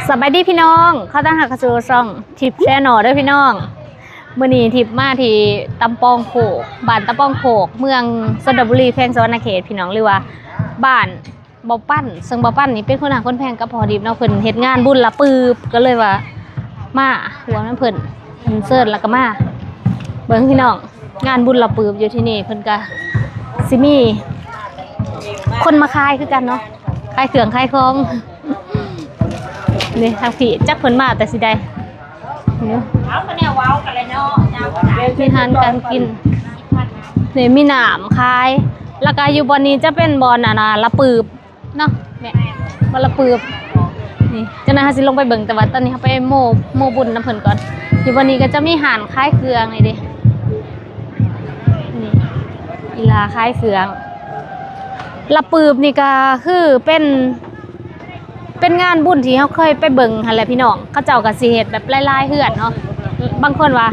ສະບາຍດີພີ່ນ້ອງ ຂໍຕ້ອນຮັບເຂົ້າສູ່ຊ່ອງທິບແຊນແນວເດີພີ່ນ້ອງ. ມື້ນີ້ທິບມາທີ່ຕຳປອງໂຄກ ບ້ານຕຳປອງໂຄກ ເມືອງຊົນນະບູລີ ແຂວງສະຫວັນນະເຂດ ພີ່ນ້ອງ ຫຼືວ່າບ້ານບໍ່ປັ້ນ. ເຊິ່ງບໍ່ປັ້ນນີ້ເປັນຄົນຮັກຄົນແພງກັບພໍ່ດິບເນາະ ເພິ່ນເຮັດງານບຸນລະປຶບ ກໍເລີຍວ່າມາຮ່ວມນຳເພິ່ນ ເພິ່ນເຊີນແລ້ວກໍມາ. ເບິ່ງພີ່ນ້ອງ ງານບຸນລະປຶບຢູ່ທີ່ນີ້ ເພິ່ນກະຊິມີຄົນມາຂາຍຄືກັນເນາະ ຂາຍເຄື່ອງຂາຍຂອງ. ນີ້ທາງພີ້ ຈັກເພິ່ນມາແຕ່ຊິໃດ. ເອົາ ກໍແນວເວົ້າກັນແຫຼະເນາະ ຍາວຂະໜາດ ມີຮ້ານການກິນ ນີ້ມີນ້ຳຂາຍ. ແລ້ວກໍຢູ່ບ່ອນນີ້ຈະເປັນບ່ອນ ອັນນ່າ ລະປຶບ ເນາະແມ່ ບໍ່ລະປຶບ. ນີ້ ຈັ່ງໃດເຮົາຊິລົງໄປເບິ່ງ ແຕ່ວ່າຕອນນີ້ເຮົາໄປໂມ ໂມບຸນນຳເພິ່ນກ່ອນ. ຢູ່ບ່ອນນີ້ກໍຈະມີຮ້ານຂາຍເຄື່ອງນີ້ເດ້ ນີ້ ອີ່ຫຼ້າຂາຍເຄື່ອງ. ລະປຶບນີ້ກໍຄືເປັນ ເປັນງານບຸນທີ່ເຮົາເຄີຍໄປເບິ່ງຫັ້ນແຫຼະພີ່ນ້ອງ ເຂົາເຈົ້າກໍຊິເຮັດແບບຫຼາຍໆເຮືອນເນາະ. ບາງຄົນວ່າ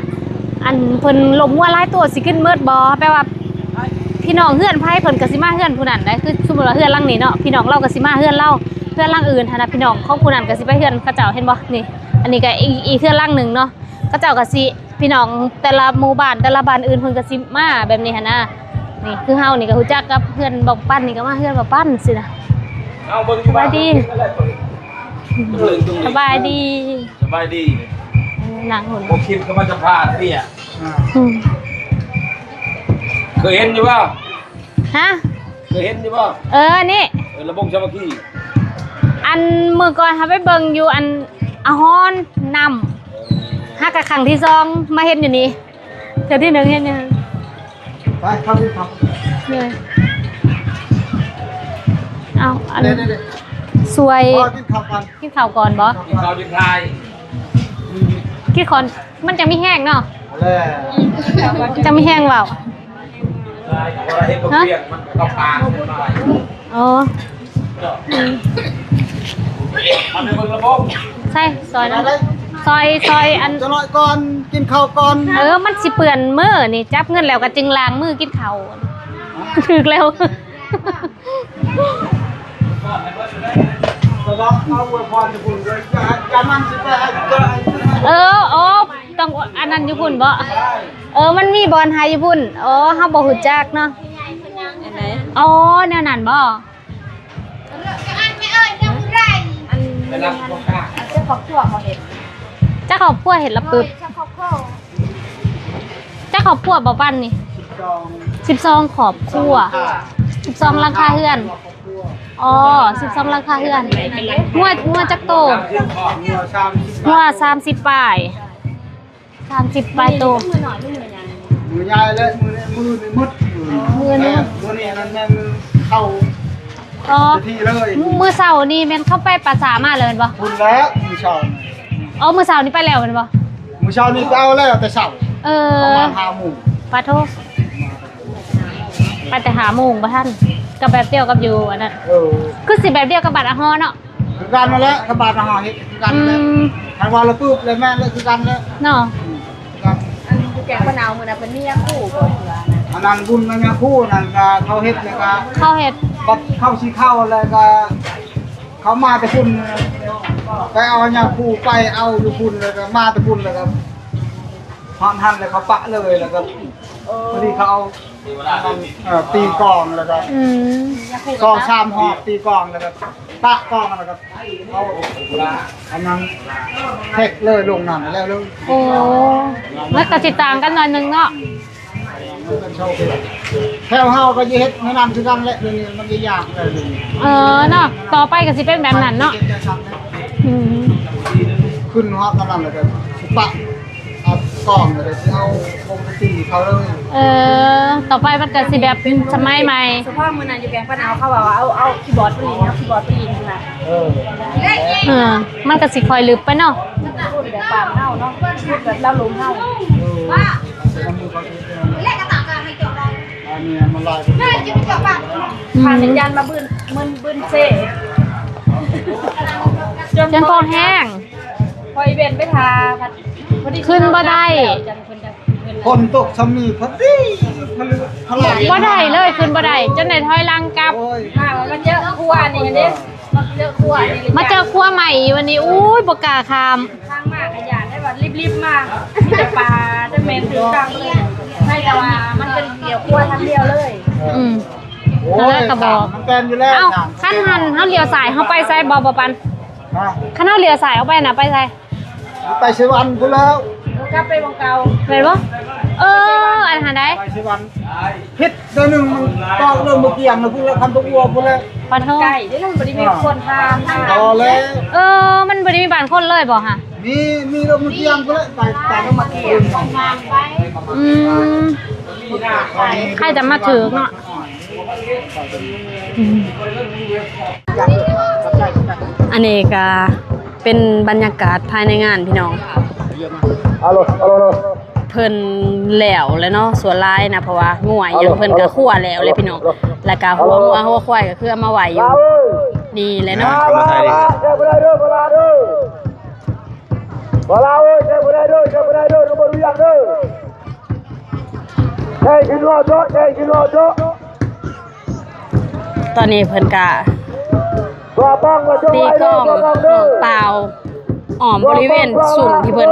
ອັນ ເພິ່ນລົມງົວຫຼາຍໂຕ ຊິກິນໝົດບໍ່ ແປວ່າ ພີ່ນ້ອງເຮືອນໃຜເພິ່ນກໍຊິມາເຮືອນຜູ້ນັ້ນໄດ໋. ຄືສົມມຸດວ່າເຮືອນຫຼັງນີ້ເນາະ ພີ່ນ້ອງລາວກໍຊິມາເຮືອນລາວ ເຮືອນຫຼັງອື່ນຫັ້ນນະ ພີ່ນ້ອງຂອງຜູ້ນັ້ນກໍຊິໄປເຮືອນເຂົາເຈົ້າ ເຫັນບໍ່. ນີ້ ອັນນີ້ກໍອີກ ອີກເຮືອນຫຼັງໜຶ່ງເນາະ ເຂົາເຈົ້າກໍຊິ ພີ່ນ້ອງແຕ່ລະໝູ່ບ້ານ ແຕ່ລະບ້ານອື່ນເພິ່ນກໍຊິມາແບບນີ້ຫັ້ນນະ. ນີ້ຄືເຮົານີ້ກໍຮູ້ຈັກກັບເຮືອນບໍ່ປັ້ນ ນີ້ກໍມາເຮືອນບໍ່ປັ້ນຊີ້ນະ. ເອົາເບິ່ງຢູ່ ສະບາຍດີ ສະບາຍດີ ສະບາຍດີ. ເອີ ນັ່ງພຸ້ນ ບໍ່ຄິດກໍມາສຳພາດເດ. ອືມ ເຄີຍເຫັນຢູ່ບໍ່? ຮະ? ເຄີຍເຫັນຢູ່ບໍ່? ເອີ ນີ້ ເອີ ລະບົງສາມັກຄີ. ອັນມື້ກ່ອນເຮົາໄປເບິ່ງຢູ່ອັນອາຮອນນຳ ຫາກະຄັ້ງທີສອງມາເຫັນຢູ່ນີ້. ເທື່ອທີໜຶ່ງເຫັນຢູ່ ໄປ ເຂົ້າກິນເຂົ້າ ເອີ ເອົາ ອັນ ເດ້ໆໆ ຊ່ວຍ ບໍ່ ກິນເຂົ້າກ່ອນ ກິນເຂົ້າກ່ອນບໍ່? ກິນເຂົ້າຈຶ່ງຖ່າຍ ກິນກ່ອນ ມັນຈັ່ງມີແຮງເນາະ ແລ້ວ ມັນຈັ່ງມີແຮງເວົ້າ. ຮະ? ອໍ ໃສ່ ຊ່ອຍນະ ຊ່ອຍ ຊ່ອຍ ອັນ ຈະນ້ອຍກ່ອນ ກິນເຂົ້າກ່ອນ. ເອີ ມັນຊິເປື້ອນມືນີ້ ຈັບເງິນແລ້ວກໍຈຶ່ງລ້າງມືກິນເຂົ້າ ຖືກແລ້ວ. ເອີ ອໍ ຕ້ອງອັນນັ້ນຢູ່ພຸ້ນບໍ? ເອີ ມັນມີບ່ອນໃຫ້ຢູ່ພຸ້ນ. ອໍ ເຮົາບໍ່ຮູ້ຈັກເນາະ. ອັນໃດ? ອໍ ແນວນັ້ນບໍ? ອັນ ເຈົ້າຄອບຄົວເຂົາເຮັດ ເຈົ້າຄອບຄົວເຮັດລະປຶບ ເຈົ້າຄອບຄົວ ຈັກຄອບຄົວບໍ່ປັ້ນນີ້? ສິບສອງ ສິບສອງຄອບຄົວ ສິບສອງຫຼັງຄາເຮືອນ. ອໍ ສິບສອງຫຼັງຄາເຮືອນ. ງົວ ງົວຈັກໂຕ? ງົວສາມສິບ ງົວສາມສິບປາຍ ສາມສິບປາຍໂຕ. ມື້ໃຫຍ່ແລະ ມື້ນີ້ ມື້ນີ້ໝົດ ມື້ນີ້ ແມ່ນ ມື້ນີ້ນັ້ນແມ່ນເຂົ້າ ອໍ ທີ່ເລີຍ. ມື້ເຊົ້ານີ້ແມ່ນເຂົາໄປປ່າຊ້າມາເລີຍແມ່ນບໍ່? ພຸ້ນແຫຼະ ມື້ເຊົ້າ. ອໍ ມື້ເຊົ້ານີ້ໄປແລ້ວແມ່ນບໍ່? ມື້ເຊົ້ານີ້ໄປເອົາແລ້ວແຕ່ເຊົ້າ. ເອີ ປະມານຫ້າໂມງ. ປາໂທ ໄປແຕ່ຫ້າໂມງບໍ່ທັນ. ກໍແບບດຽວກັບຢູ່ອັນນັ້ນ. ເອີ ຄືຊິແບບດຽວກັບບ້ານອາຫໍເນາະ. ຄືກັນນັ້ນແຫຼະ ກັບບ້ານເຮົາເຮັດຄືກັນແຫຼະ. ອືມ ຄັນວ່າລະປຶບແລ້ວແມ່ນແຫຼະ ຄືກັນແຫຼະເນາະ. ອືມ ຄືກັນ. ອັນຢູ່ແກງປາໜາວມື້ນັ້ນເພິ່ນມີຍາຄູບໍ່? ອັນນັ້ນບຸນມາຍາຄູນັ້ນກະເຂົາເຮັດແລ້ວກະ ເຂົາເຮັດ ບັດເຂົາຊິເຂົ້າແລ້ວກະ ເຂົາມາແຕ່ພຸ້ນ ໄປເອົາຍາຄູ ໄປເອົາຢູ່ພຸ້ນ ແລ້ວກະມາແຕ່ພຸ້ນ ແລ້ວກະຮອດຫັ້ນແລ້ວເຂົາປະເລີຍ ແລ້ວກະ ເອີ ພໍດີເຂົາເອົາ ເອີ ຕີກອງແລ້ວກໍ ອືມ ສອງສາມຮອບ ຕີກອງແລ້ວກໍປະກອງ ແລ້ວກໍເອົາອັນນັ້ນເທັກເລີຍ ລົງນ້ຳແລ້ວເລີຍ. ໂອ້ ມັນກໍຊິຕ່າງກັນໜ້ອຍໜຶ່ງເນາະ. ແຖວເຮົາກໍຊິເຮັດແນວນັ້ນຄືກັນແຫຼະ ດຽວນີ້ມັນຊິຍາກແລ້ວ. ເອີ ເນາະ ຕໍ່ໄປກໍຊິເປັນແບບນັ້ນເນາະ. ອືມ ຂຶ້ນຮອດນັ້ນແລ້ວກໍຊິປະ ເອົາກອງ ແລ້ວກໍຊິເອົາວົງໄປຕີເຂົາເລີຍ. ເອີ ຕໍ່ໄປມັນກໍຊິແບບສະໄໝໃໝ່. ສະເພາະມື້ນັ້ນຢູ່ແກງປາໜາວ ເຂົາວ່າເອົາ ເອົາຄີບອດໄປຫຼິ້ນ ເອົາຄີບອດໄປຫຼິ້ນນະ. ເອີ ເອີ ມັນກໍຊິຄ່ອຍລຶບໄປເນາະ ແບບປານເຮົາເນາະ ແບບລາວລົມເຮົາ. ເອີ ອັນນີ້ມັນຫຼາຍ ອືມ ຜ່ານວິນຍານມາບືນ ມຶນບືນເຊ ຈົນຄອແຫ້ງ. ພໍອີເວັນໄປຖ້າ ພໍດີຂຶ້ນບໍ່ໄດ້ ຝົນຕົກຊ່ຳນີ້ພໍດີ ບໍ່ໄດ້ເລີຍ ຂຶ້ນບໍ່ໄດ້ ຈົນໄດ້ຖອຍຫຼັງກັບ. ໂອ້ຍ ມາ ມາເຈີຄົວນີ້ເດ້. ມາເຈີຄົວໃໝ່ຢູ່ວັນນີ້ ໂອ້ຍ ບໍ່ກ້າຂ້າມ. ທາງມາກະຢ້ານໄດ້ວ່າ ລິບໆ ມາ ມີແຕ່ປ່າ ແຕ່ແມ່ນຖືກທາງເລີຍ ໃຫ້ແຕ່ວ່າມັນເປັນເຂົ້ວຄົວທາງດຽວເລີຍ. ອືມ ໂອ້ຍ ນັ້ນລະກະບອກ ມັນແມ່ນຢູ່ແລ້ວ. ເອົ້າ ຄັນຫັ້ນເຮົາລ້ຽວຊ້າຍ ເຮົາໄປໃສ? ບໍ່ ບໍ່ປັນ ຮະ ຄັນເຮົາລ້ຽວຊ້າຍອອກໄປນະ ໄປໃສ? ໄປໄຊວັນພຸ້ນແລ້ວ ກັບໄປໝ່ອງເກົ່າ ແມ່ນບໍ່? ເອີ ອັນຫັ້ນໃດ ໄປໄຊວັນ ຜິດໜ້ອຍໜຶ່ງ ມັນຕອກເລີ່ມບໍ່ກຽງແລ້ວພຸ້ນແຫຼະ ຄຳຕົກອົວພຸ້ນແຫຼະ ປະໂທ ໃກ້ເດ້ ມັນບໍ່ໄດ້ມີຄົນຜ່ານມາ ພໍແລ້ວ. ເອີ ມັນບໍ່ໄດ້ມີບ້ານຄົນເລີຍບໍ່ຫະ? ມີ ມີລົງມາກຽງພຸ້ນແຫຼະ ໄປ ໄປລົງມາກຽງ. ອືມ ໃຜຈະມາຖືກເນາະ. ອັນນີ້ກະເປັນບັນຍາກາດພາຍໃນງານພີ່ນ້ອງ ເພິ່ນແລ້ວແລ້ວເນາະ ສ່ວນຫຼາຍນະ ເພາະວ່າງົວອີ່ຫຍັງເພິ່ນກະຄົວແລ້ວແຫຼະພີ່ນ້ອງ ແລ້ວກະຫົວງົວຫົວຄວາຍກະຄືເອົາມາໄວ້ຢູ່ນີ້ແຫຼະເນາະ. ຕອນນີ້ເພິ່ນກະຕີກ້ອງເປົ່າອ້ອມບໍລິເວນຊຸມທີ່ເພິ່ນ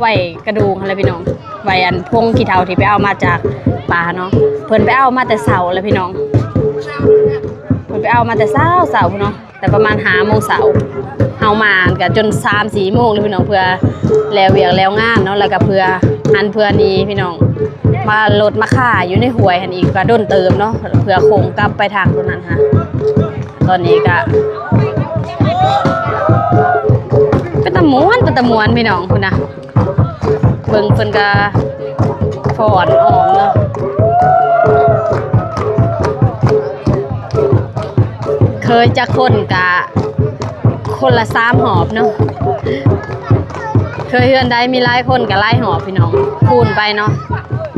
ໄວ້ກະດູກຫັ້ນແຫຼະພີ່ນ້ອງ ໄວ້ອັນພົງຂີ້ເຖົ້າທີ່ໄປເອົາມາຈາກປ່າເນາະ. ເພິ່ນໄປເອົາມາແຕ່ເຊົ້າແຫຼະພີ່ນ້ອງ ເພິ່ນໄປເອົາມາແຕ່ເຊົ້າໆພຸ້ນເນາະ. ແຕ່ປະມານຫ້າໂມງເຊົ້າ ເຮົາມາກະຈົນສາມສີ່ໂມງແລ້ວພີ່ນ້ອງ ເພື່ອແລ້ວວຽກແລ້ວງານເນາະ ແລ້ວກະເພື່ອຫັ້ນເພື່ອນີ້ພີ່ນ້ອງ ມາລົດມາຄາຢູ່ໃນຫ້ວຍຫັ້ນອີກກະດົນເຕີບເນາະ ເພື່ອໂຄ້ງກັບໄປທາງໂຕນັ້ນຫັ້ນ. ຕອນນີ້ກະເປັນຕາມ່ວນ ເປັນຕາມ່ວນພີ່ນ້ອງພຸ້ນນະ. ເບິ່ງເພິ່ນກະຟ້ອນອ້ອມເນາະ ເຄີຍຈັກຄົນກະຄົນລະສາມຮອບເນາະ ເຄີຍເຮືອນໃດມີຫຼາຍຄົນກະຫຼາຍຮອບພີ່ນ້ອງ ຄູນໄປເນາະ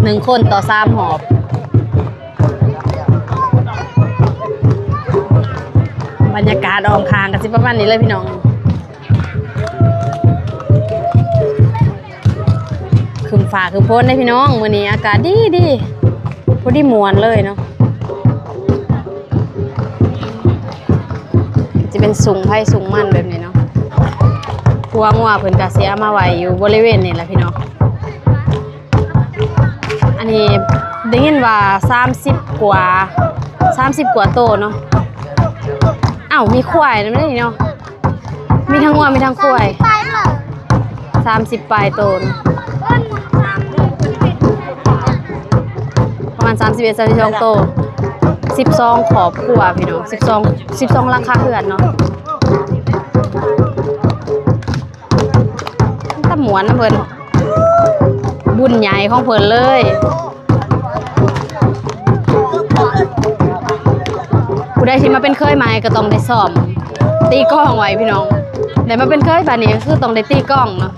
ໜຶ່ງຄົນຕໍ່ສາມຮອບ. ບັນຍາກາດອ້ອມຂ້າງກະຊິປະມານນີ້ເລີຍພີ່ນ້ອງ. ຄຶ້ມຟ້າຄຶ້ມຝົນເດ້ພີ່ນ້ອງ ມື້ນີ້ອາກາດດີໆ ພໍດີມ່ວນເລີຍເນາະ. ຈະເປັນຊຸງໃຜຊຸງມັນແບບນີ້ເນາະ ຫົວງົວເພິ່ນກະຊິເອົາມາໄວ້ຢູ່ບໍລິເວນນີ້ແຫຼະພີ່ນ້ອງ. ອັນນີ້ໄດ້ຍິນວ່າສາມສິບກວ່າ ສາມສິບກວ່າໂຕເນາະ. ອ້າວ ມີຄວາຍນຳເດ້ເນາະ ມີທັງງົວມີທັງຄວາຍ ສາມສິບປາຍໂຕ ປະມານສາມສິບເອັດ ສາມສິບສອງໂຕ ສິບສອງຄອບຄົວພີ່ນ້ອງ ສິບສອງ ສິບສອງຫຼັງຄາເຮືອນເນາະ. ຕາມ່ວນນຳເພິ່ນ ບຸນໃຫຍ່ຂອງເພິ່ນເລີຍ. ຜູ້ໃດທີ່ມາເປັນເຂີຍໃໝ່ກະຕ້ອງໄດ້ຊ້ອມຕີກ້ອງໄວ້ພີ່ນ້ອງ ໄດ້ມາເປັນເຂີຍບາດນີ້ກະຄືຕ້ອງໄດ້ຕີກ້ອງເນາະ.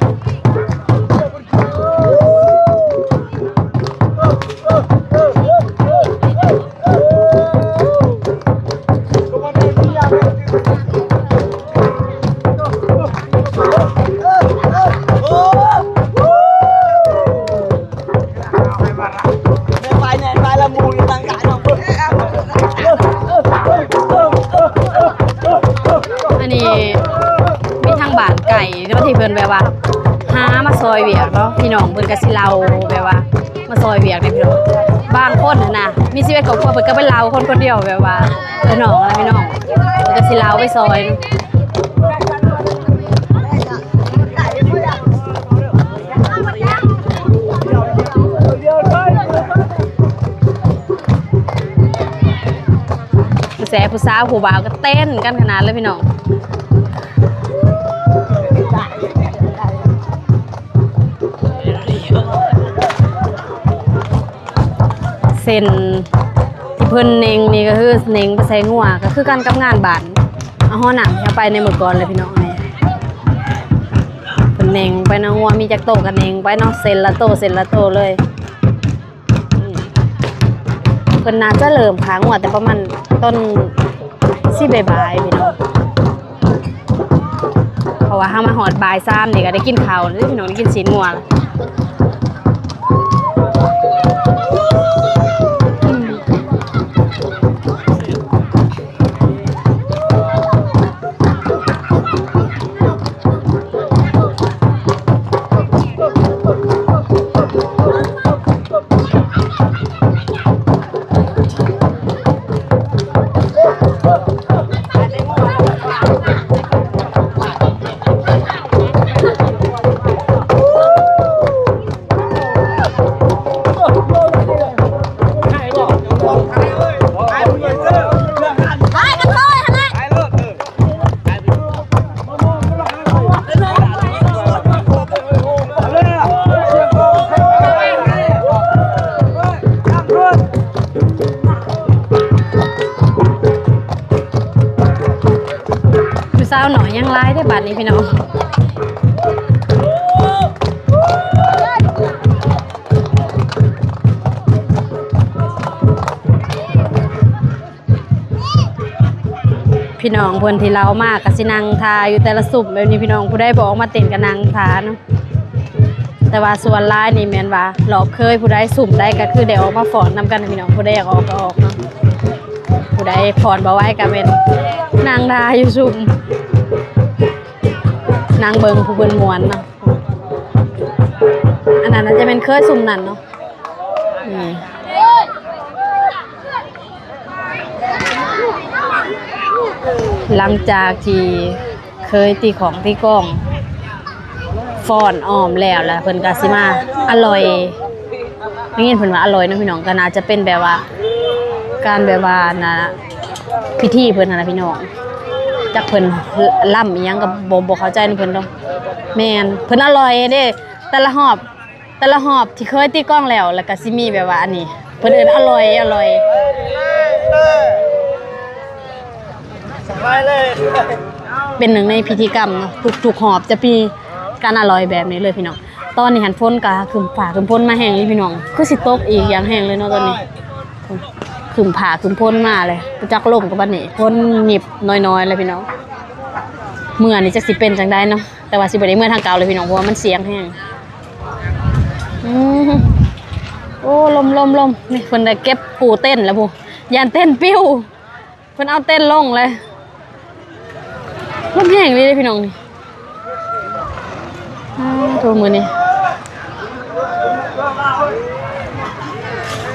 ອັນນີ້ມີທາງບ້ານໃກ້ ທີ່ເພິ່ນແບບວ່າຫາມາຊ່ອຍວຽກເນາະ ພີ່ນ້ອງເພິ່ນກະຊິເລົ່າແບບວ່າ ມາຊ່ອຍວຽກໃນພີ່ນ້ອງ ບາງຄົນຫັ້ນນະ ມີສິບເອັດຄອບຄົວ ເພິ່ນກະໄປເລົ່າຄົນຄົນດຽວ ແບບວ່າເອີ ນ້ອງຫັ້ນນະພີ່ນ້ອງ ເພິ່ນກະຊິເລົ່າໄປຊ່ອຍ. ຜູ້ແຊ ຜູ້ສາວ ຜູ້ບ່າວກະເຕັ້ນກັນຂະໜາດເລີຍພີ່ນ້ອງ. ເສັ້ນທີ່ເພິ່ນເນັ່ງນີ້ກະຄືເນັ່ງໄປໃສ່ງົວ ກະຄືກັນກັບງານບ້ານ ເອົາຫໍນ້ຳທີ່ເຮົາໄປໃນມື້ກ່ອນເລີຍພີ່ນ້ອງ. ນີ້ເພິ່ນເນັ່ງໄປເນາະ ງົວມີຈັກໂຕກະເນັ່ງໄປເນາະ ເສັ້ນລະໂຕ ເສັ້ນລະໂຕເລີຍ. ເພິ່ນໜ້າຈະເລີ່ມຂ້າງົວແຕ່ປະມານຕອນ ຊິບ່າຍໆ ພີ່ນ້ອງ ເພາະວ່າເຮົາມາຮອດບ່າຍສາມນີ້ກະໄດ້ກິນເຂົ້າແລ້ວພີ່ນ້ອງ ໄດ້ກິນຊີ້ນງົວແລ້ວ. ອືມ. ສາວນ້ອຍຍັງຫຼາຍເດ້ບາດນີ້ພີ່ນ້ອງ. ພີ່ນ້ອງເພິ່ນທີ່ເລົ່າມາກໍຊິນັ່ງຖ້າຢູ່ແຕ່ລະຊຸມແບບນີ້ພີ່ນ້ອງ, ຜູ້ໃດບໍ່ອອກມາເຕັ້ນກໍນັ່ງຖ້າເນາະ. ແຕ່ວ່າສ່ວນຫຼາຍນີ້ແມ່ນວ່າລອບເຄີຍ ຜູ້ໃດຊຸມໃດກໍຄືໄດ້ອອກມາຟ້ອນນຳກັນພີ່ນ້ອງ, ຜູ້ໃດຢາກອອກກໍອອກເນາະ, ຜູ້ໃດຟ້ອນບໍ່ໄຫວກໍແມ່ນນັ່ງຖ້າຢູ່ຊຸມ ນັ່ງເບິ່ງຜູ້ເພິ່ນມ່ວນເນາະ. ອັນນັ້ນອາດຈະແມ່ນເຄີຍຊຸມນັ້ນເນາະ. ນີ້ ຫຼັງຈາກທີ່ເຄີຍຕີຂອງຕີກອງ ຟ້ອນອ້ອມແລ້ວ ແລ້ວເພິ່ນກໍຊິມາອະລ່ອຍ, ໄດ້ຍິນເພິ່ນວ່າອະລ່ອຍເນາະພີ່ນ້ອງ, ກໍໜ້າຈະເປັນແບບວ່າ ການແບບວ່າ ອັນນ່າ ພິທີເພິ່ນຫັ້ນນະພີ່ນ້ອງ. ຈັກເພິ່ນລຳອີ່ຫຍັງກໍບໍ່ ບໍ່ເຂົ້າໃຈນຳເພິ່ນດອກ. ແມ່ນ ເພິ່ນອະລ່ອຍເດ້ ແຕ່ລະຮອບ ແຕ່ລະຮອບທີ່ເຄີຍຕີກອງແລ້ວ ແລ້ວກໍຊິມີແບບວ່າອັນນີ້ ເພິ່ນເອີ້ນອະລ່ອຍ ອະລ່ອຍ. ເປັນໜຶ່ງໃນພິທີກຳເນາະ, ທຸກໆຮອບຈະມີການອະລ່ອຍແບບນີ້ເລີຍພີ່ນ້ອງ. ຕອນນີ້ຫັ້ນຝົນກໍຄຶ້ມຟ້າຄຶ້ມຝົນມາແຮງອີ່ຫຼີພີ່ນ້ອງ, ຄືຊິຕົກອີກຢ່າງແຮງເລີຍເນາະຕອນນີ້. ຄຶ້ມຟ້າຄຶ້ມຝົນມາເລີຍ, ບໍ່ຈັກລົມກໍບັດນີ້, ຝົນຫຍິບນ້ອຍໆແລ້ວພີ່ນ້ອງ. ເມືອນີ້ຈັກຊິເປັນຈັ່ງໃດເນາະ, ແຕ່ວ່າຊິບໍ່ໄດ້ເມືອທາງເກົ່າເລີຍພີ່ນ້ອງ ເພາະວ່າມັນສ່ຽງແຮງ. ອືມ ໂອ້ ລົມໆໆ ນີ້ເພິ່ນໄດ້ເກັບປູເຕັນແລ້ວພຸ້ນ, ຢ້ານເຕັນປິວ. ເພິ່ນເອົາເຕັນລົງເລີຍ, ລົມແຮງອີ່ຫຼີເດ້ພີ່ນ້ອງນີ້. ອ້າໂທ້ ມື້ນີ້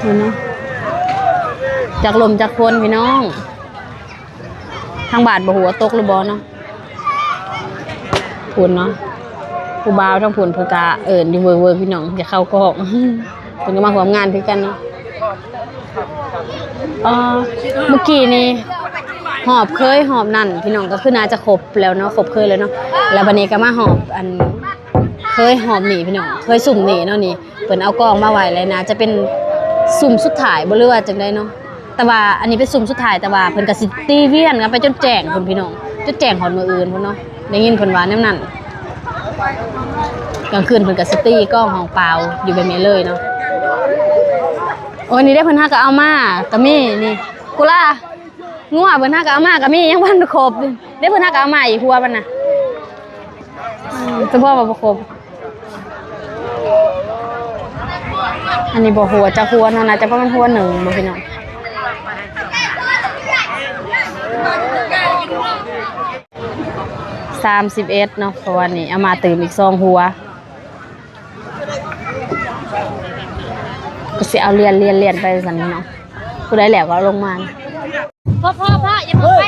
ເບິ່ງເນາະ, ຈັກລົມຈັກຝົນພີ່ນ້ອງ. ທາງບ້ານບໍ່ຮູ້ວ່າຕົກຫຼືບໍ່ເນາະ. ພຸ້ນເນາະ ຜູ້ບ່າວທາງພຸ້ນເພິ່ນກະເອີ້ນຢູ່ເວີ້ຍໆ ພີ່ນ້ອງ ຢາກເຂົ້າກ້ອງ, ເພິ່ນກໍມາຮ່ວມງານຄືກັນເນາະ. ເອີ ເມື່ອກີ້ນີ້ຮອບເຄີຍຮອບນັ້ນ ພີ່ນ້ອງ ກໍຄືໜ້າຈະຄົບແລ້ວເນາະ, ຄົບເຄີຍແລ້ວເນາະ. ແລ້ວບັດນີ້ກໍມາຮອບອັນເຄີຍຮອບນີ້ ພີ່ນ້ອງ, ເຄີຍຊຸມນີ້ເນາະ. ນີ້ເພິ່ນເອົາກ້ອງມາໄວ້ແລ້ວ ໜ້າຈະເປັນຊຸມສຸດທ້າຍບໍ່ ຫຼືວ່າຈັ່ງໃດເນາະ. ແຕ່ວ່າອັນນີ້ເປັນຊຸມສຸດທ້າຍ, ແຕ່ວ່າເພິ່ນກໍຊິຕີວຽນກັນໄປຈົນແຈ້ງພຸ້ນພີ່ນ້ອງ, ຈົນແຈ້ງຮອດມື້ອື່ນພຸ້ນເນາະ, ໄດ້ຍິນເພິ່ນວ່າແນວນັ້ນ. ກາງຄືນເພິ່ນກໍຊິຕີກ້ອງຫ້ອງເປົ່າຢູ່ແບບນີ້ເລີຍເນາະ. ໂອ້ຍ ນີ້ເດ້ ເພິ່ນຫາກໍເອົາມາກໍມີນີ້, ກຸລາ ງົວເພິ່ນຫາກໍເອົາມາກໍມີ, ຍັງບໍ່ທັນຄົບເດ້. ເພິ່ນຫາກໍເອົາມາອີກຫົວມັນນະ. ອືມ ສະເພາະວ່າບໍ່ຄົບ. ອັນນີ້ບໍ່ຮູ້ວ່າຈັກຫົວເນາະ, ໜ້າຈະປະມານຫົວໜຶ່ງບໍ່ພີ່ນ້ອງ. ສາມສິບເອັດເນາະ, ເພາະວ່ານີ້ເອົາມາຕື່ມອີກສອງຫົວ. ກໍຊິເອົາລຽນ ລຽນ ລຽນໄປຊັ້ນເນາະ, ຜູ້ໃດແລ້ວກໍເອົາລົງມາ. ພໍ ພໍ ພໍ ຢ່າເພິ່ງໄປ.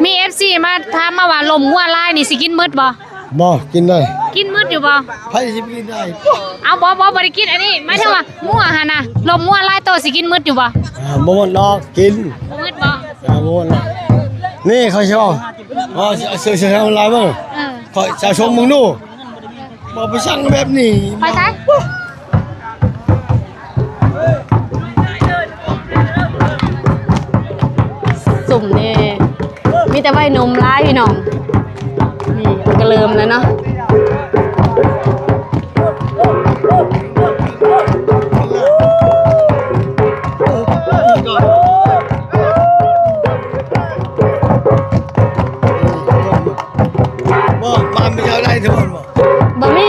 ມີເອັຟຊີມາຖາມມາວ່າ ລົມງົວລາຍນີ້ຊິກິນໝົດບໍ່? ບໍ່ກິນເລີຍ. ກິນໝົດຢູ່ບໍ່? ໃຜຊິກິນໄດ້? ເອົາ ບໍ່ ບໍ່ ບໍ່ໄດ້ກິນ. ອັນນີ້ໝາຍເຖິງວ່າງົວຫັ້ນນະ, ລົມງົວລາຍໂຕຊິກິນໝົດຢູ່ບໍ່? ອ່າ ບໍ່ໝົດດອກ, ກິນ. ບໍ່ໝົດບໍ່? ອ່າ ບໍ່ໝົດດອກ. ນີ້ເຂົາຊິເອົາ ເອົາ ເອົາ ເອົາ ເອົາຫຼາຍເບິ່ງ. ເອີ ຂ້ອຍຈະຊົມເບິ່ງດູ. ບໍ່ໄປສັ່ງແບບນີ້. ໄປໃສ? ຊຸມນີ້ມີແຕ່ໄວໜຸ່ມຫຼາຍພີ່ນ້ອງ. ນີ້ກໍເລີ່ມແລ້ວເນາະ. ບໍ່ ບ້ານເຈົ້າໄດ້ທຸກຄົນບໍ່? ບໍ່ມີ.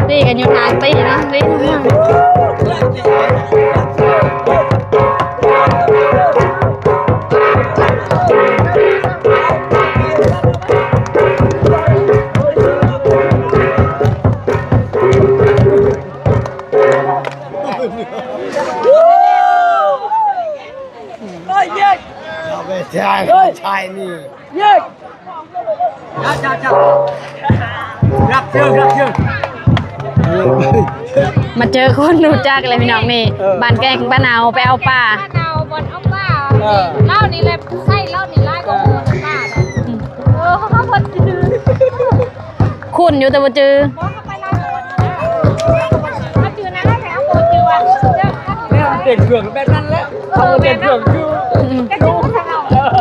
ຕີກັນຢູ່ທາງຕີເນາະ ຕີ. ເອົາໄປຖ່າຍ ຖ່າຍນີ້. ມາເຈີຄົນຮູ້ຈັກແລ້ວພີ່ນ້ອງນີ້. ເອີ ບ້ານແກ້ງປ້າເນົາໄປເອົາປາ. ປ້າເນົາບ່ອນເອົາປາ. ເອີ ລາວນີ້ແຫຼະ ໃຊ້ລາວນີ້ຫຼາຍກວ່າໝູ່ ເອີ ປາ. ອືມ ເອີ ເຂົາເພິ່ນ ຢູ່ແຕ່ບໍ່ຈື່ ເຮົາຈື່ນະ ແຕ່ເຮົາບໍ່ຈື່ວ່າ ເຈົ້າເປັນເຄື່ອງແບບນັ້ນແຫຼະ ເອີ ເຮົາເປັນເຄື່ອງຢູ່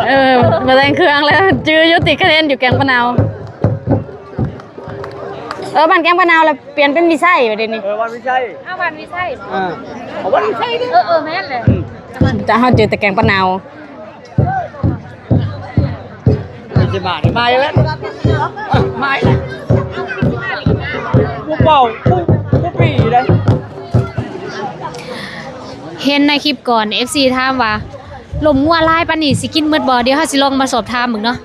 ເອີ ມາແຕ່ງເຄື່ອງແລ້ວ ຈື່ຢູ່ຕິ ຄະແນນຢູ່ແກງປານາວ. ເອີ ບ້ານແກງປານາວແລ້ວປ່ຽນເປັນວິໄຊບາດນີ້ ເອີ ບ້ານວິໄຊ ເອົາບ້ານວິໄຊ ອ່າ ເອົາບ້ານວິໄຊເດີ ເອີ ເອີ ແມ່ນແຫຼະ ອືມ ຈະ ເຮົາຈື່ແຕ່ແກງປານາວ ຊິມາ ມາອີກແລ້ວ ມາອີກແລ້ວ ຜູ້ເປົ່າ ຜູ້ ຜູ້ປີໄດ໋ ເຫັນໃນຄລິບກ່ອນ ເອັຟຊີ ຖາມວ່າ ລົມງົວຫຼາຍປານນີ້ ຊິກິນໝົດບໍ່? ດຽວເຮົາຊິລອງມາສອບຖາມເບິ່ງເນາະ.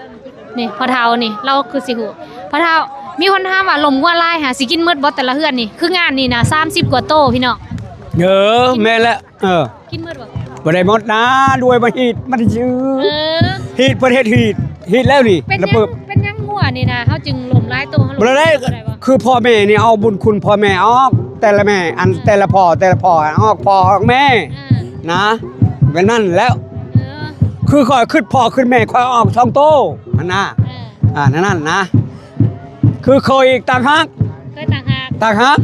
ນີ້ພໍ່ເຖົ້ານີ້ ລາວຄືຊິຮູ້ ພໍ່ເຖົ້າ ມີຄົນຖາມວ່າ ລົມງົວຫຼາຍຫາ ຊິກິນໝົດບໍ່ແຕ່ລະເຮືອນນີ້? ຄືງານນີ້ນະ ສາມສິບກວ່າໂຕພີ່ນ້ອງ ເອີ ແມ່ນແຫຼະ ເອີ ກິນໝົດບໍ່? ບໍ່ໄດ້ໝົດນາ ດ້ວຍມາຮີດມັນຊື່ ເອີ ຮີດເພິ່ນເຮັດຮີດ ຮີດແລ້ວນີ້ ເປັນຫຍັງ ລະເປີບ ເປັນຫຍັງງົວນີ້ນະ ເຮົາຈຶ່ງລົມຫຼາຍໂຕ ເຮົາລົມບໍ່ໄດ້ ບໍ່ໄດ້ບໍ່? ຄືພໍ່ແມ່ນີ້ເອົາບຸນຄຸນພໍ່ແມ່ອອກ ແຕ່ລະແມ່ ອັນ ອືມ ແຕ່ລະພໍ່ ແຕ່ລະພໍ່ອອກ ພໍ່ອອກແມ່ ອ່າ ນະ ແບບນັ້ນແຫຼະ ເອີ ຄືຂ້ອຍຄິດພໍ່ຄິດແມ່ ຂ້ອຍອອກສອງໂຕຫັ້ນນະ ເອີ ອ່າ ນັ້ນນະ ຄືເຄີຍອີກຕ່າງຫາກ ເຄີຍຕ່າງຫາກ ຕ່າງຫາກ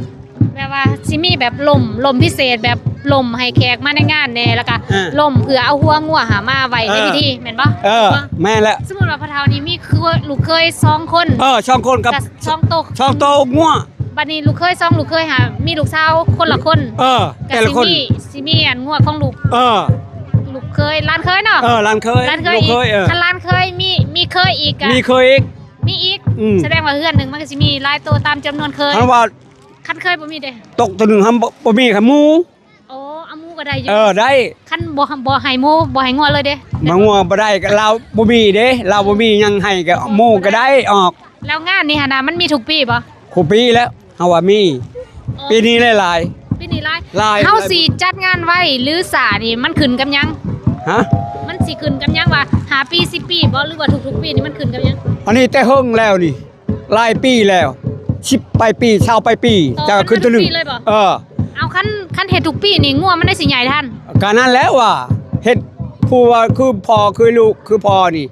ແບບວ່າຊິມີແບບລົມ ລົມພິເສດ ແບບລົມໃຫ້ແຂກມາໃນງານແດ່ ແລ້ວກະ ເອີ ລົມເພື່ອເອົາຫົວງົວຫາມາໄວ້ໃນພິທີ ເອີ ແມ່ນບໍ່? ເອີ ແມ່ນແຫຼະ ສົມມຸດວ່າພໍ່ເຖົ້ານີ້ມີຄືລູກເຂີຍສອງຄົນ ເອີ ສອງຄົນກັບ ກັບສອງໂຕ ສອງໂຕງົວ ບັດນີ້ລູກເຂີຍສອງລູກເຂີຍຫາ ມີລູກສາວຄົນລະຄົນ ເອີ ແຕ່ລະຄົນ ກະຊິມີ ຊິມີອັນງົວຂອງລູກ ເອີ ລູກເຂີຍ ຫຼານເຂີຍເນາະ ເອີ ຫຼານເຂີຍ ຫຼານເຂີຍອີກ ເຂີຍ ເອີ ຄັນຫຼານເຂີຍມີ ມີເຂີຍອີກກະ ມີເຂີຍອີກ ມີອີກ ອືມ ສະແດງວ່າເຮືອນໜຶ່ງມັນກະຊິມີຫຼາຍໂຕຕາມຈຳນວນເຂີຍ ຄັນວ່າ ຄັນເຂີຍບໍ່ມີເດ້ ຕົກໂຕໜຶ່ງຫຳ ບໍ່ມີຫຳໝູ ໂອ້ ເອົາໝູກະໄດ້ຢູ່ ເອີ ໄດ້ ຄັນບໍ່ ບໍ່ໃຫ້ໝູ ບໍ່ໃຫ້ງົວເລີຍເດ້ ມາງົວບໍ່ໄດ້ ລາວບໍ່ມີເດ້ ລາວບໍ່ມີຫຍັງໃຫ້ກະໝູກະໄດ້ອອກ ແລ້ວງານນີ້ຫັ້ນນະ ມັນມີທຸກປີບໍ່? ຄູ່ປີແລ້ວ ເຮົາວ່າມີ ໂອ້ ປີນີ້ຫຼາຍໆ ປີນີ້ຫຼາຍ ຫຼາຍ ເຮົາຊິຈັດງານໄວຫຼືຊ້ານີ້ ມັນຂຶ້ນກັບຫຍັງ? ຮະ? ມັນຊິຂຶ້ນກັບຫຍັງວ່າ ຫ້າປີ ສິບປີບໍ່ ຫຼືວ່າທຸກໆປີນີ້ ມັນຂຶ້ນກັບຫຍັງ? ອັນນີ້ແຕ່ເຫິງແລ້ວນີ້ ຫຼາຍປີແລ້ວ ສິບປາຍປີ ຊາວປາຍປີ ຈະຂຶ້ນໂຕໜຶ່ງ ເອີ ເອົາ ຄັນ ຄັນເຮັດທຸກປີນີ້ ງົວມັນໄດ້ຊິໃຫຍ່ທັນ ກະນັ້ນແຫຼະວ່າ ເຮັດຜູ້ວ່າຄືພໍ່ຄືລູກ ຄືພໍ່ນີ້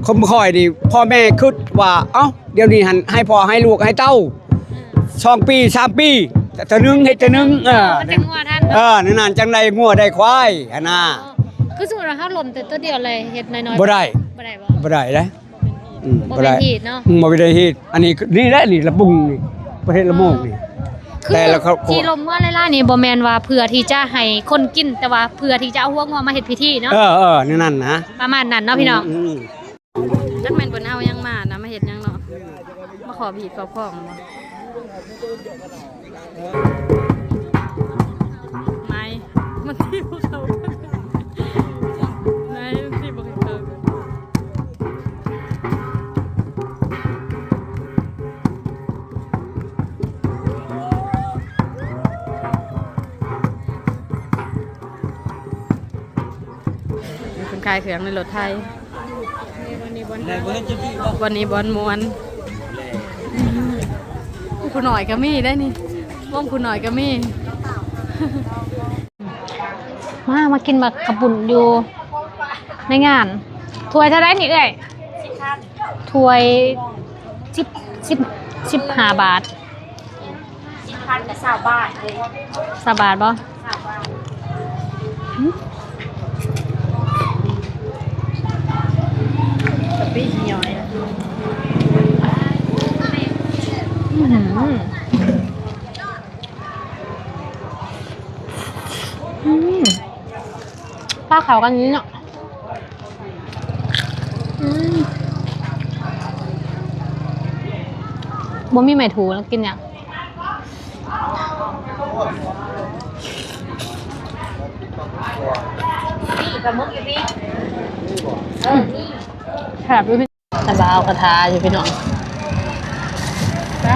ຄົມຂ້ອຍນີ້ ພໍ່ແມ່ຄິດວ່າ ເອົ້າ ດຽວນີ້ຫັ້ນ ໃຫ້ພໍ່ໃຫ້ລູກໃຫ້ເຕົ້າ ສອງປີ ສາມປີ ເທື່ອໜຶ່ງ ເຮັດເທື່ອໜຶ່ງ ເອີ ມັນຈັ່ງງົວທັນ ເອີ ນັ້ນ ຈັ່ງໄດ້ງົວໄດ້ຄວາຍຫັ້ນນະ ຄືສົມມຸດວ່າເຮົາລົມແຕ່ໂຕດຽວເລີຍ ເຮັດນ້ອຍໆ ບໍ່ໄດ້ ບໍ່ໄດ້ບໍ່? ບໍ່ໄດ້ເດ້ ອືມ ບໍ່ແມ່ນຮີດເນາະ ອືມ ບໍ່ໄດ້ຮີດ ອັນນີ້ ນີ້ແຫຼະ ນີ້ລະປຸງນີ້ ປະເທດລະໂມກນີ້ ຄືແຕ່ລະຄົນທີ່ລົມງົວຫຼາຍໆນີ້ ບໍ່ແມ່ນວ່າເພື່ອທີ່ຈະໃຫ້ຄົນກິນ ແຕ່ວ່າເພື່ອທີ່ຈະເອົາຫົວງົວມາເຮັດພິທີເນາະ ເອີໆ ແນວນັ້ນນະ ປະມານນັ້ນເນາະພີ່ນ້ອງ ອືມໆ ຈັກແມ່ນເພິ່ນເອົາຫຍັງມານະ ມາເຮັດຫຍັງເນາະ ມາຂອບຮີດຂອບຂອງບໍ? ໄມ້ ມັນຕີບໍ່ເຂົ້າກັນ ໄມ້ມັນຕີບໍ່ເຂົ້າກັນ ເພິ່ນຂາຍເຄື່ອງໃນລົດໄຖ. ບ່ອນນີ້ບ່ອນມ່ວນ ຜູ້ນ້ອຍກະມີໄດ໋ນີ້ ວົງຜູ້ນ້ອຍກະມີ ມາ ມາກິນໝາກຂະປຸ້ນຢູ່ໃນງານ ຖ້ວຍເທົ່າໃດນີ້ເອື້ອຍ? ຖ້ວຍສິບ ສິບ ສິບຫ້າບາດ. ສິບພັນກະຊາວບາດເລີຍ ຊາວບາດບໍ່? ຊາວບາດ ຫືມ ກະປິຍ້ອຍ ອືມ ອືມ ປາເຂົ້າກັນນີ້ເນາະ. ອືມ ບໍ່ມີໄມ້ຖູແລ້ວກິນຫຍັງ? ປາໝຶກຢູ່ພີ້ ເອີ ແຊບຢູ່. ຕາບ່າວກະທາຢູ່ພີ່ນ້ອງ ໄປ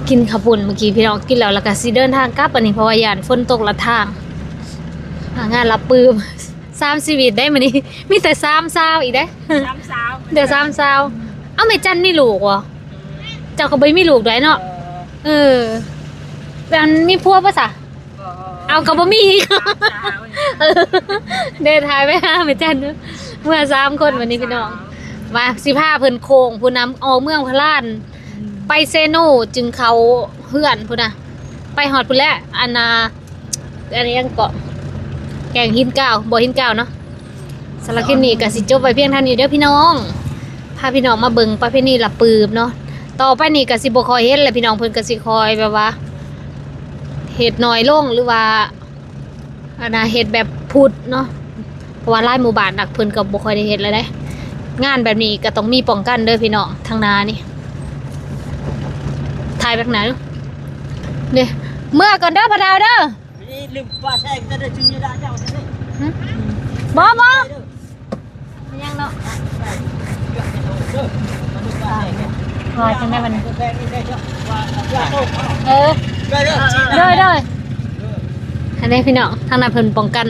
ກິນເຂົ້າປຸ້ນມື້ກີ້ພີ່ນ້ອງ ກິນແລ້ວ ແລ້ວກະຊິເດີນທາງກັບ ອັນນີ້ ເພາະວ່າຢ້ານຝົນຕົກລັດທາງ ຫາງານລັບປືມ ສາມຊີວິດໄດ໋ມື້ນີ້ ມີແຕ່ສາມຊາວອີກເດ້ ສາມຊາວ ເດີ ສາມຊາວ. ເອົ້າ ແມ່ຈັນມີລູກບໍ່? ເຈົ້າກະບໍ່ໄດ້ມີລູກໃດ໋ເນາະ ເອີ ເອີ ແບບມີຜົວບໍ່ສະ? ເອົາ ກະບໍ່ມີອີກ ເດີ ຖ່າຍໄປຫາແມ່ຈັນ ເມືອສາມຄົນບັດນີ້ພີ່ນ້ອງ ວ່າຊິພາເພິ່ນໂຄ້ງພຸ້ນນະ ອອກເມືອງພະລານ ໄປເຊໂນ ຈຶ່ງເຂົ້າເຮືອນພຸ້ນນະ ໄປຮອດພຸ້ນແຫຼະ ອັນນ່າ ອັນນີ້ຫຍັງເກາະ ແກ່ງຫີນກາວ ບໍ່ຫີນກາວເນາະ. ສຳລັບຄລິບນີ້ກໍຊິຈົບໄວ້ພຽງເທົ່ານີ້ເດີພີ່ນ້ອງ ພາພີ່ນ້ອງມາເບິ່ງປະເພນີລາບປຶບເນາະ. ຕໍ່ໄປນີ້ກໍຊິບໍ່ຄ່ອຍເຫັນແລ້ວພີ່ນ້ອງ ເພິ່ນກໍຊິຄ່ອຍແບບວ່າເຮັດໜ້ອຍລົງ ຫຼືວ່າ ອັນນ່າ ເຮັດແບບພຸດເນາະ ເພາະວ່າຫຼາຍໝູ່ບ້ານນະ ເພິ່ນກໍບໍ່ຄ່ອຍໄດ້ເຮັດແລ້ວເດ້. ງານແບບນີ້ກໍຕ້ອງມີປ້ອງກັນເດີພີ່ນ້ອງ ທາງໜ້ານີ້ ຖ່າຍໄປທາງໜ້າເດີ. ເມືອກ່ອນເດີພໍ່ເຖົ້າເດີ. ຫຶ ບໍ່ ບໍ່ ຍັງເນາະ ວ່າຈັ່ງໃດບັດນີ້. ເອີ ໂດຍ ໂດຍ ອັນນີ້ພີ່ນ້ອງ ທາງນັ້ນເພິ່ນປ້ອງກັນ.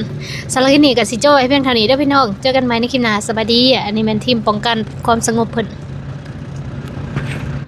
ສຳລັບຄລິບນີ້ກໍຊິຈົບໄວ້ພຽງເທົ່ານີ້ເດີພີ່ນ້ອງ ເຈີກັນໃໝ່ໃນຄລິບໜ້າ ສະບາຍດີ. ອັນນີ້ແມ່ນທີມປ້ອງກັນຄວາມສະຫງົບເພິ່ນ.